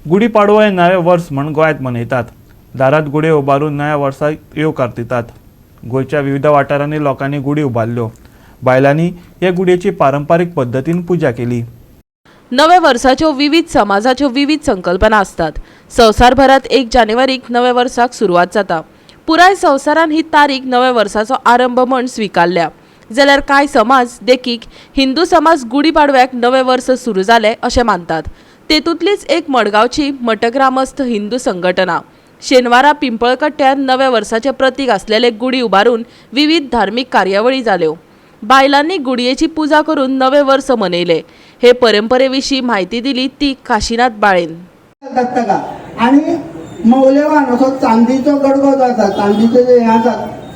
गुढी पाडवो हें नवें वर्स म्हण गोंयांत मनयतात. दारांत गुडयो उबारून नव्या वर्साक येवकार दितात. गोंयच्या विविध वाठारांनी लोकांनी गुडी उबारल्यो. बायलांनी हे गुडयेची पारंपारीक पद्दतीन पुजा केली. नव्या वर्साच्यो विविध समाजाच्यो विविध संकल्पना आसतात. संवसारभरात 1 जानेवारीक नव्या वर्साक सुरवात जाता. पुराय संवसारान ही तारीख नव्या वर्साचो आरंभ म्हण स्विकारल्या. जाल्यार कांय समाज देखीक हिंदू समाज गुढी पाडव्याक नवें वर्स सुरू जालें अशें मानतात. तेतूंतलीच एक मडगांवची मठग्रामस्थ हिंदू संघटना शेनवारा पिंपळकट्ट्यार नव्या वर्साचें प्रतीक आसलेले गुढी उबारून विविध धार्मीक कार्यावळी जाल्यो. बायलांनी गुडयेची पुजा करून नवें वर्स मनयलें. हे परंपरे विशीं म्हायती दिली ती काशीनाथ बाळेन. घालतात ताका आनी मौलेवान असो चांदीचो गडगो जो आसा, चांदीचो जे हें आसा,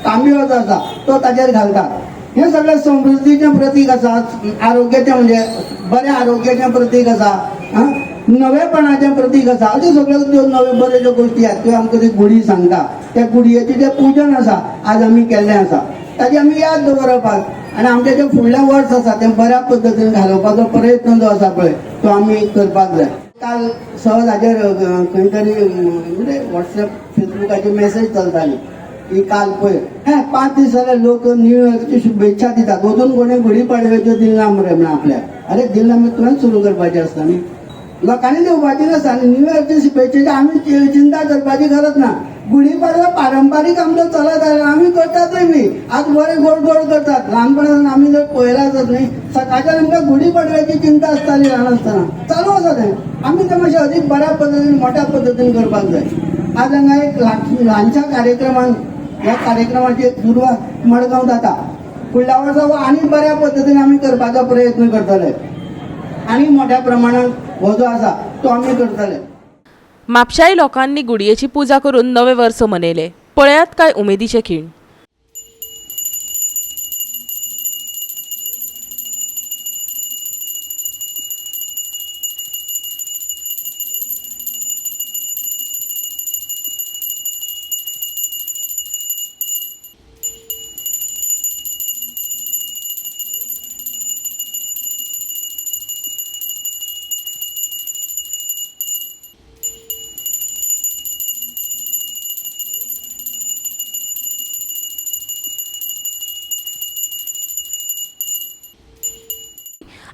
तांबयो जो आसा तो ताजेर घालतात. हें सगळें समृद्धीचें प्रतीक आसा, आरोग्याचें म्हणजे बऱ्या आरोग्याचें प्रतीक आसा, आं नवेपणाचें प्रतीक आसा. अश्यो सगळ्यो ज्यो नव्यो बऱ्यो ज्यो गोश्टी आसात त्यो आमकां ती गुडी सांगता. त्या गुडयेचें जें पुजन आसा आज आमी केल्लें आसा ताजी आमी याद दवरप आज आनी आमचें जें फुडलें वर्स आसा तें बऱ्या पद्दतीन घालोवपाचो प्रयत्न जो आसा पळय तो आमी करपाक जाय. काल सहज हाजेर खंय तरी म्हणजे वॉट्सएप फेसबुकाचेर मेसेज चलताली की काल पळय हें 5 दीस जाले लोक न्यू इयरच्यो शुभेच्छा दितात, अजून कोणें गुढी पाडव्याच्यो दिलना मरे म्हणून आपल्याक. अरे दिलना म्हणजे तुवें सुरू करपाचें आसता न्ही, लोकांनी दिवपाची नासता. आनी न्यू इयरची शुभेच्छेची आमी चिंता करपाची गरज ना. गुढी पाडवा पारंपारीक आमचो चलत आयला, आमी करतातय बी आज बरे गोड गोड करतात. ल्हानपणान आमी जर पळयलां आसत न्ही, सकाळच्यान आमकां गुढी पाडव्याची चिंता आसताली ल्हान आसतना, चालू आसा तें. आमी तें मातशें अदीक बऱ्या पद्दतीन मोठ्या पद्दतीन करपाक जाय. आज हांगा एक ल्हानशा कार्यक्रमान ह्या कार्यक्रमाची एक सुरवात मडगांव जाता. फुडल्या वर्सा हो आनी बऱ्या पद्दतीन आमी करपाचो प्रयत्न करतले आनी मोठ्या प्रमाणात हो जो आसा तो आमी करतले. म्हापशाय लोकांनी गुडयेची पुजा करून नवें वर्स मनयलें. पळयात काय उमेदीचे खीण.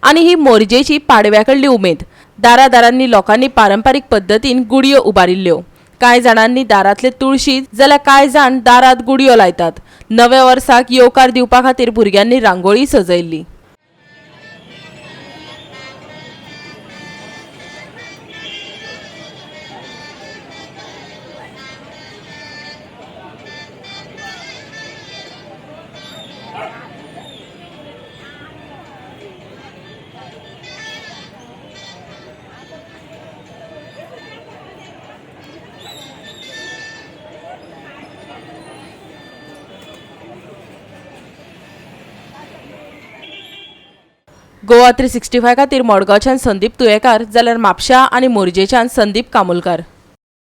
आनी ही मोरजेची पाडव्या कडली उमेद. दारादारांनी लोकांनी पारंपारीक पद्दतीन गुडयो उबारिल्ल्यो. कांय जाणांनी दारांतले तुळशी जाल्यार कांय जाण दारांत गुडयो लायतात. नव्या वर्साक येवकार दिवपा खातीर भुरग्यांनी रांगोळी सजयल्ली. गोवा 365 खातीर मडगांवच्यान संदीप तुयेकार, जाल्यार म्हापशा आनी मोरजेच्यान संदीप कामुलकार.